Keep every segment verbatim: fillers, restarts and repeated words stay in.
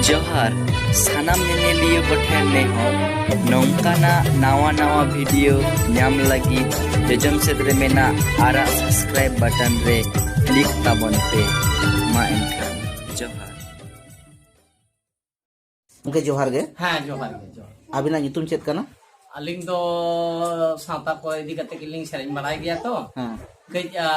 ᱡᱚᱦᱟᱨ ᱥᱟᱱᱟᱢ ᱧᱮᱧᱮᱞᱤᱭᱟᱹ ᱠᱚᱴᱷᱮᱱ ᱱᱮᱦᱚᱨ, ᱱᱚᱝᱠᱟᱱᱟᱜ ᱱᱟᱣᱟ ᱱᱟᱣᱟ ᱵᱷᱤᱰᱤᱭᱳ ᱧᱟᱢ ᱞᱟᱹᱜᱤᱫ ᱡᱚᱡᱚᱢ ᱥᱮᱫ ᱨᱮ ᱢᱮᱱᱟᱜ ᱟᱨᱟᱜ subscribe button ᱨᱮ click ᱛᱟᱵᱚᱱ ᱯᱮ᱾ ᱢᱟ ᱮᱱᱠᱷᱟᱱ ᱡᱚᱦᱟᱨ᱾ ᱜᱚᱢᱠᱮ ᱡᱚᱦᱟᱨ ᱜᱮ᱾ ᱦᱮᱸ, ᱡᱚᱦᱟᱨ ᱜᱮ, ᱡᱚᱦᱟᱨ᱾ ᱟᱹᱵᱤᱱᱟᱜ ᱧᱩᱛᱩᱢ ᱪᱮᱫ ᱠᱟᱱᱟ? ᱟᱹᱞᱤᱧ ᱫᱚ ᱥᱟᱶᱛᱟ ᱠᱚ ᱤᱫᱤ ᱠᱟᱛᱮ ᱜᱮᱞᱤᱧ ᱥᱮᱨᱮᱧ ᱵᱟᱲᱟᱭ ᱜᱮᱭᱟ ᱛᱚ᱾ ᱦᱮᱸ᱾ ᱠᱟᱹᱡ ᱟ,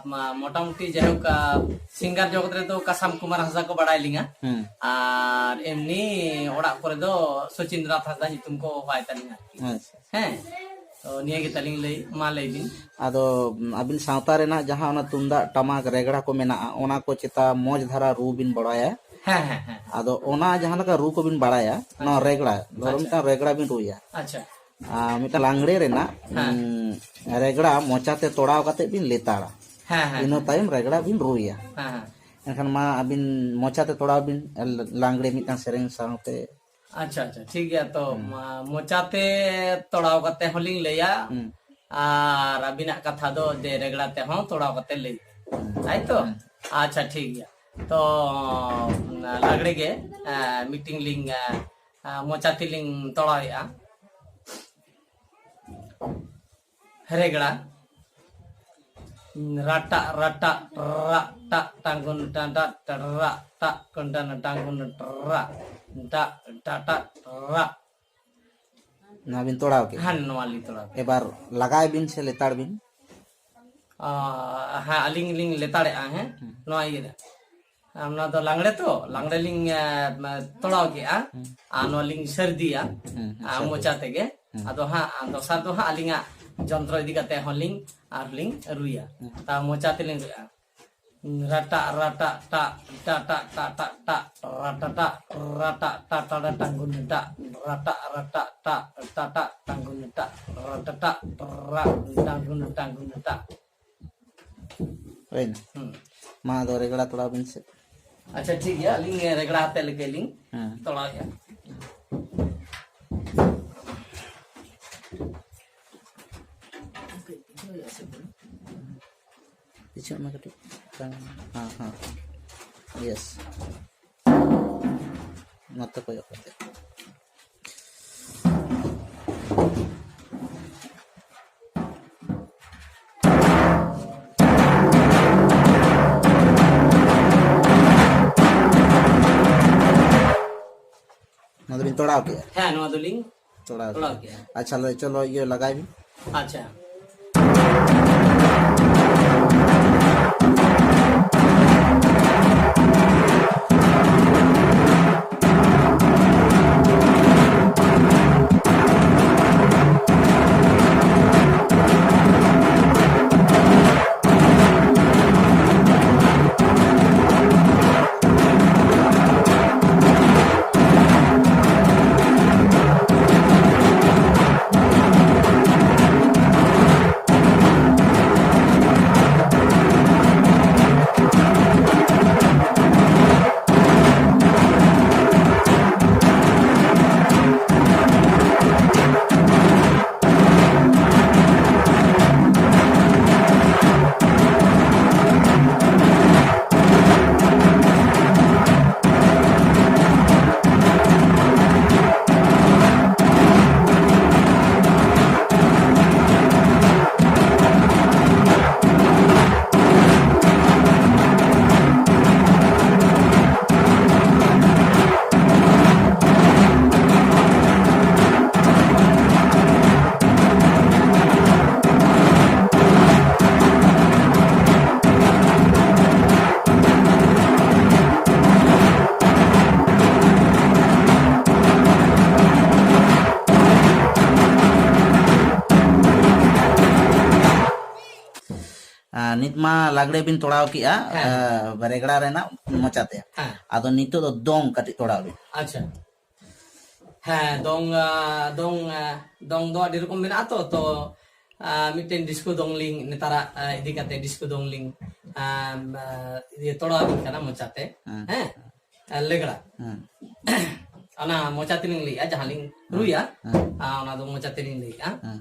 ᱢᱟ- ᱢᱚᱴᱟᱢᱩᱴᱤ ᱡᱟᱭᱦᱳᱠ, ᱟ, ᱥᱤᱝᱜᱟᱨ ᱡᱚᱜᱚᱛ ᱨᱮᱫᱚ ᱠᱟᱥᱟᱢ ᱠᱩᱢᱟᱨ ᱦᱟᱸᱥᱫᱟ ᱠᱚ ᱵᱟᱲᱟᱭ ᱞᱤᱧᱟ᱾ ᱦᱮᱸ᱾ ᱟᱨ ᱮᱢᱱᱤ ᱚᱲᱟᱜ ᱠᱚᱨᱮ ᱫᱚ ᱥᱚᱪᱤᱱᱫᱨᱚᱱᱟᱛᱷ ᱦᱟᱸᱥᱫᱟ ᱧᱩᱛᱩᱢ ᱠᱚ ᱦᱚᱦᱚᱭ ᱛᱟᱹᱞᱤᱧᱟ ᱟᱨᱠᱤ᱾ ᱟᱪᱪᱷᱟ᱾ ᱦᱮᱸ, ᱛᱚ ᱱᱤᱭᱟᱹ ᱜᱮ ᱛᱟᱹᱞᱤᱧ ᱞᱟᱹᱭ, ᱢᱟ ᱞᱟᱹᱭ ᱵᱤᱱ᱾ ᱟᱫᱚ ᱟᱹᱵᱤᱱ ᱥᱟᱶᱛᱟ ᱨᱮᱱᱟᱜ ᱡᱟᱦᱟᱸ ᱚᱱᱟ ᱛᱩᱢᱫᱟᱜ ᱴᱟᱢᱟᱠ ᱨᱮᱜᱽᱲᱟ ᱠᱚ ᱢᱮᱱᱟᱜᱼᱟ, ᱚᱱᱟ ᱠᱚ ᱪᱮᱛᱟ ᱢᱚᱡᱽ ᱫᱷᱟᱨᱟ ᱨᱩ ᱵᱤᱱ ᱵᱟᱲᱟᱭᱟ᱾ ᱦᱮᱸ, ᱦᱮᱸ, ᱦᱮᱸ᱾ ᱟᱫᱚ ᱚᱱᱟ ᱡᱟᱦᱟᱸ ᱞᱮᱠᱟ ᱨᱩ ᱠᱚᱵᱤᱱ ᱵᱟᱲᱟᱭᱟ, ᱱᱚᱣᱟ ᱟᱪᱪᱷᱟ᱾ ᱨᱮᱜᱽᱲᱟ ᱫᱷᱚᱨᱚ ᱟᱪᱪᱷᱟ᱾ ᱢᱤᱫᱴᱟᱝ ᱨᱮᱜᱽᱲᱟ ᱵᱤᱱ ᱨᱩᱭᱟ, ᱟᱪᱪᱷᱟ᱾ ᱟᱨ ᱢᱤᱫᱴᱟᱝ ᱞᱟᱝᱲᱮ ᱨᱮᱱᱟᱜ ᱦᱮᱸ᱾ ᱩᱸ, ᱨᱮᱜᱽᱲᱟ ᱢᱚᱪᱟᱛᱮ ᱛᱚᱲᱟᱣ ᱠᱟᱛᱮ ᱵᱤᱱ ᱞᱮᱛᱟᱲᱟ᱾ ᱦᱮᱸ, ᱦᱮᱸ, ᱤᱱᱟᱹ ᱦᱮᱸ᱾ ᱛᱟᱭᱚᱢ ᱨᱮᱜᱽᱲᱟ ᱵᱤᱱ ᱨᱩᱭᱟ᱾ ᱦᱮᱸ, ᱦᱮᱸ᱾ ᱮᱱᱠᱷᱟᱱ ᱢᱟ ᱟᱹᱵᱤᱱ ᱢᱚᱪᱟᱛᱮ ᱛᱚᱲᱟᱣ ᱵᱤᱱ, ᱞᱟᱝᱲᱮ ᱢᱤᱫᱴᱟᱝ ᱥᱮᱨᱮᱧ ᱥᱟᱶᱛᱮ᱾ ᱟᱪᱪᱷᱟ, ᱟᱪᱪᱷᱟ, ᱴᱷᱤᱠ ᱜᱮᱭᱟ᱾ ᱛᱚ, ᱢᱟ- ᱢᱚᱪᱟᱛᱮ ᱛᱚᱲᱟᱣ ᱠᱟᱛᱮ ᱦᱚᱸᱞᱤᱧ ᱞᱟᱹᱭᱟ, ᱦᱩᱸ᱾ ᱟᱨ ᱟᱹᱵᱤᱱᱟᱜ ᱠᱟᱛᱷᱟ ᱫᱚ ᱡᱮ ᱨᱮᱜᱽᱲᱟ ᱛᱮᱦᱚᱸ ᱛᱚᱲᱟᱣ ᱠᱟᱛᱮ ᱞᱟᱹᱭ᱾ ᱛᱟᱭ ᱛᱚ? ᱟᱪᱪᱷᱟ, ᱴᱷᱤᱠ ᱜᱮᱭᱟ᱾ ᱛᱚ, ᱞᱟᱜᱽᱲᱮ ᱜᱮ, ᱮ, ᱢᱤᱫᱴᱤᱝ ᱞᱤᱧ, ᱮ, ᱮ, ᱢᱚᱪᱟ ᱛᱮᱞᱤᱧ ᱛᱚᱲᱟᱣᱮᱫᱼᱟ᱾ ᱨᱮᱜᱽᱲᱟ᱾ ᱨᱟᱴᱟᱜ ᱨᱟᱴᱟᱜ ᱨᱟᱜ ᱴᱟᱜ ᱴᱟᱝᱜᱩᱱ ᱴᱟᱸᱰᱟᱜ ᱨᱟᱜ ᱴᱟᱜ ᱠᱚᱱᱰᱟᱱ ᱴᱟᱝᱜᱩᱱ ᱨᱟᱜ ᱰᱟᱜ ᱰᱟᱴᱟᱜ ᱨᱟᱜ᱾ ᱱᱚᱣᱟ ᱵᱤᱱ ᱛᱚᱲᱟᱣ ᱠᱮᱫ᱾ ᱦᱮᱸ, ᱱᱚᱣᱟ ᱞᱤᱧ ᱛᱚᱲᱟᱣ ᱠᱮᱫ᱾ ᱮᱵᱟᱨ ᱞᱟᱜᱟᱭ ᱵᱤᱱ ᱥᱮ ᱞᱮᱛᱟᱲ ᱵᱤᱱ᱾ ᱟ, ᱦᱮᱸ, ᱟᱹᱞᱤᱧ ᱞᱤᱧ ᱞᱮᱛᱟᱲᱮᱜᱼᱟ᱾ ᱦᱮᱸ, ᱱᱚᱣᱟ ᱤᱭᱟᱹ ᱨᱮ᱾ ᱟᱨ ᱱᱚᱣᱟ ᱫᱚ ᱞᱟᱜᱽᱲᱮ ᱛᱚ, ᱞᱟᱜᱽᱲᱮ ᱞᱤᱧ ᱮ, ᱛᱚᱲᱟᱣ ᱠᱮᱜᱼᱟ᱾ ᱟᱨ ᱱᱚᱣᱟ ᱞᱤᱧ ᱥᱟᱹᱨᱫᱤᱭᱟ᱾ ᱦᱩᱸ, ᱦᱩᱸ, ᱟᱨ ᱥᱟᱹᱨᱫᱤ᱾ ᱢᱚᱪᱟ ᱛᱮᱜᱮ᱾ ᱦᱩᱸ᱾ ᱟᱫᱚ ᱦᱟᱸᱜ ᱫᱚᱥᱟᱨ ᱫᱚ ᱦᱟᱸᱜ ᱟᱹᱞᱤᱧᱟᱜ ᱡᱚᱱᱛᱨᱚ ᱤᱫᱤ ᱠᱟᱛᱮ ᱦᱚᱸᱞᱤᱧ ᱟᱨᱞᱤᱧ ᱨᱩᱭᱟ᱾ ᱦᱩᱸ᱾ ᱛᱟ ᱢᱚᱪᱟ ᱛᱮᱞᱤᱧ ᱨᱩᱭᱟ᱾ ᱨᱟᱴᱟᱜ ᱨᱟᱴᱟᱜ ᱴᱟᱜ ᱴᱟᱴᱟᱜ ᱴᱟᱴᱟᱜ ᱴᱟᱜ ᱨᱟᱴᱟᱴᱟᱜ ᱨᱟᱴᱟᱜ ᱴᱟᱴᱟᱲᱟ ᱴᱟᱝᱜᱩᱱ ᱴᱟᱜ ᱨᱟᱴᱟᱜ ᱨᱟᱴᱟᱜ ᱴᱟᱜ ᱴᱟᱴᱟᱜ ᱴᱟᱝᱜᱩᱱ ᱴᱟᱜ ᱨᱟᱴᱟᱴᱟᱜ ᱨᱟᱜ ᱴᱟᱝᱜᱩᱱ ᱴᱟᱝᱜᱩᱱ ᱴᱟᱜ᱾ ᱦᱩᱭᱱᱟ᱾ ᱦᱩᱸ᱾ ᱢᱟ ᱟᱫᱚ ᱨᱮᱜᱽᱲᱟ ᱛᱚᱲᱟᱣ ᱵᱤᱱ ᱥᱮ᱾ ᱟᱪᱪᱷᱟ, ᱴᱷᱤᱠ ᱜᱮᱭᱟ, ᱟᱹᱞᱤᱧ ᱨᱮᱜᱽᱲᱟ ᱦᱟᱛᱮ ᱞᱮᱠᱟ ᱞᱤᱧ ᱦᱮᱸ᱾ ᱛᱚᱲᱟᱣᱮᱫᱼᱟ᱾ ᱯᱤᱪᱷᱟᱹᱜ ᱢᱮ ᱠᱟᱹᱴᱤᱡ᱾ ᱦᱮᱸ, ᱦᱮᱸ᱾ ᱭᱮᱥ᱾ ᱱᱚᱛᱮ ᱠᱚᱭᱚᱜ ᱠᱟᱛᱮ᱾ ᱱᱚᱣᱟ ᱫᱚᱵᱤᱱ ᱛᱚᱲᱟᱣ ᱠᱮᱜᱼᱟ? ᱦᱮᱸ, ᱱᱚᱣᱟ ᱫᱚᱞᱤᱧ ᱛᱚᱲᱟᱣ ᱛᱚᱲᱟᱣ ᱠᱮᱜᱼᱟ᱾ ᱠᱮᱜᱼᱟ᱾ ᱟᱪᱪᱷᱟ, ᱞᱟᱹᱭ ᱪᱚᱞᱚ, ᱤᱭᱟᱹ ᱞᱟᱜᱟᱭ ᱵᱤᱱ᱾ ᱟᱪᱪᱷᱟ᱾ ᱟᱨ ᱱᱤᱛ ᱢᱟ ᱞᱟᱜᱽᱲᱮ ᱵᱤᱱ ᱛᱚᱲᱟᱣ ᱠᱮᱜᱼᱟ, ᱦᱮᱸ᱾ ᱟᱨ ᱨᱮᱜᱽᱲᱟ ᱨᱮᱱᱟᱜ ᱢᱚᱪᱟᱛᱮ᱾ ᱦᱮᱸ᱾ ᱟᱫᱚ ᱱᱤᱛᱚᱜ ᱫᱚ ᱫᱚᱝ ᱠᱟᱹᱴᱤᱡ ᱛᱚᱲᱟᱣ ᱵᱤᱱ᱾ ᱟᱪᱪᱷᱟ᱾ ᱦᱮᱸ, ᱫᱚᱝ, ᱟ, ᱫᱚᱝ, ᱟ, ᱫᱚᱝ ᱫᱚ ᱟᱹᱰᱤ ᱨᱚᱠᱚᱢ ᱢᱮᱱᱟᱜᱼᱟ ᱛᱚ, ᱛᱚ, ᱟ, ᱢᱤᱫᱴᱮᱱ ᱰᱤᱥᱠᱳ ᱫᱚᱝ ᱞᱤᱧ, ᱱᱮᱛᱟᱨᱟᱜ, ᱟ, ᱤᱫᱤ ᱠᱟᱛᱮ ᱰᱤᱥᱠᱳ ᱫᱚᱝ ᱞᱤᱧ, ᱟ, ᱟ, ᱤᱭᱟᱹ, ᱛᱚᱲᱟᱣ ᱟᱵᱤᱱ ᱠᱟᱱᱟ ᱢᱚᱪᱟᱛᱮ᱾ ᱦᱮᱸ᱾ ᱦᱮᱸ? ᱟ, ᱞᱮᱜᱽᱲᱟ᱾ ᱦᱮᱸ᱾ ᱚᱱᱟ ᱢᱚᱪᱟ ᱛᱮᱞᱤᱧ ᱞᱟᱹᱭᱮᱜᱼᱟ, ᱡᱟᱦᱟᱸ ᱞᱤᱧ ᱦᱮᱸ᱾ ᱨᱩᱭᱟ, ᱦᱮᱸ᱾ ᱟ, ᱚᱱᱟ ᱫᱚ ᱢᱚᱪᱟ ᱛᱮᱞᱤᱧ ᱞᱟᱹᱭᱮᱜᱼᱟ᱾ ᱦᱮᱸ᱾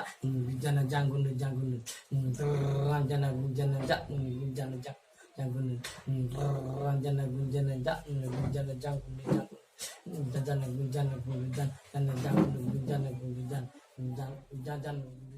ja, jana jangunu jangunu, ran jana gun jana ja, jana ja, jangunu, ran jana gun jana ja, jana jangunu jangunu, jana gun jana gun jan, jana jangunu gun jana gun jan, jan jan jan.